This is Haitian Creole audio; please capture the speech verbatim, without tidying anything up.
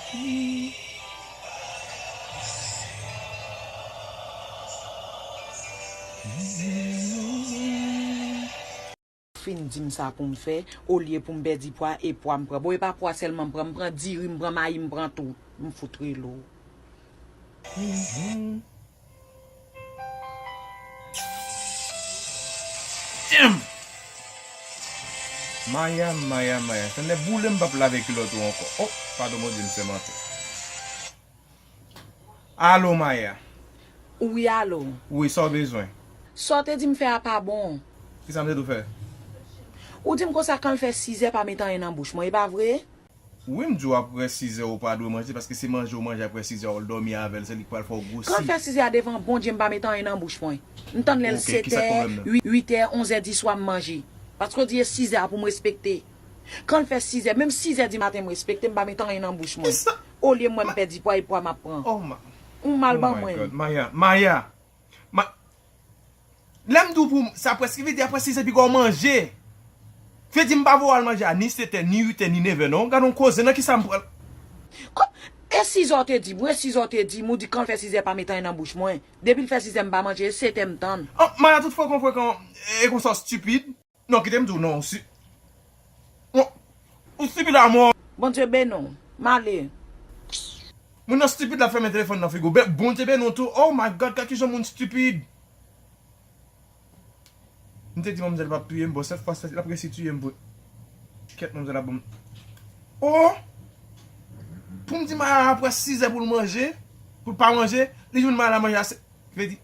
Fin di m sa pou m fè, olye pou m pèdi pwa, e pwa m pran. Bon, e pa pwa sèlman m pran, m pran diri, m pran mayi, m pran tou. M fout rele w. Damn! Maya, Maya, Maya. Tande boule m p ap lave kilòt ou ankò. Oh, padon Bondye, m sèmante. Alo, Maya. Wi, alo. Wi, sa w bezwen? Sa w te di m fè a pa bon. Kisa m te di w fè? Ou di m konsa kan l fè sizè pa met anyen nan bouch mwen, e pa vre? Wi, m di w apre sizè ou pa dwe manje, paske se manje ou manje apre sizè ou dòmi avè l, se li k pral fè w gwosi. Kan l fè sizè a devan Bondye m pa met anyen nan bouch mwen. M tann lè l setè, uit, uitè, onzè di swa m manje. Paske w di e sizè a pou m respekte. Kan l fè sizè, menm sizè di maten m respekte, m pa met anyen nan bouch mwen. Olye mwen m pèdi pwa e pwa m ap pran. Oh my God, Maya, Maya. Ma, lè m di w pou m, sa prèske vle di apre sizè piga w manje. Vle di m pa voye w al manje a ni setè, ni uitè, ni nevè non. Gade yon koze, nan kisa m pral. E sizè w te di m, wi, e sizè w te di m, ou di kan l fè sizè pa met anyen nan bouch mwen. Depi l fè sizè m pa manje, e setè m tann. Oh, Maya tout frekan frekan, e konsa w stipid. Non, kite m di w non, ou si, ou, ou stipid amò. Bondye beni w. M ale. Moun nan stipid, l ap fèmen telefòn nan figi w. Bondye beni w tou. Oh my God, gad kijan moun stipid. M te di manmzèl p ap touye m, bon, sèt fwa, sèt, l ap resi touye m pou. Kèt, manmzèl ap ban m. Oh! Pou m di Maya apre sizè pou l manje, pou l pa manje, li jwenn Maya la manje a se, vle di,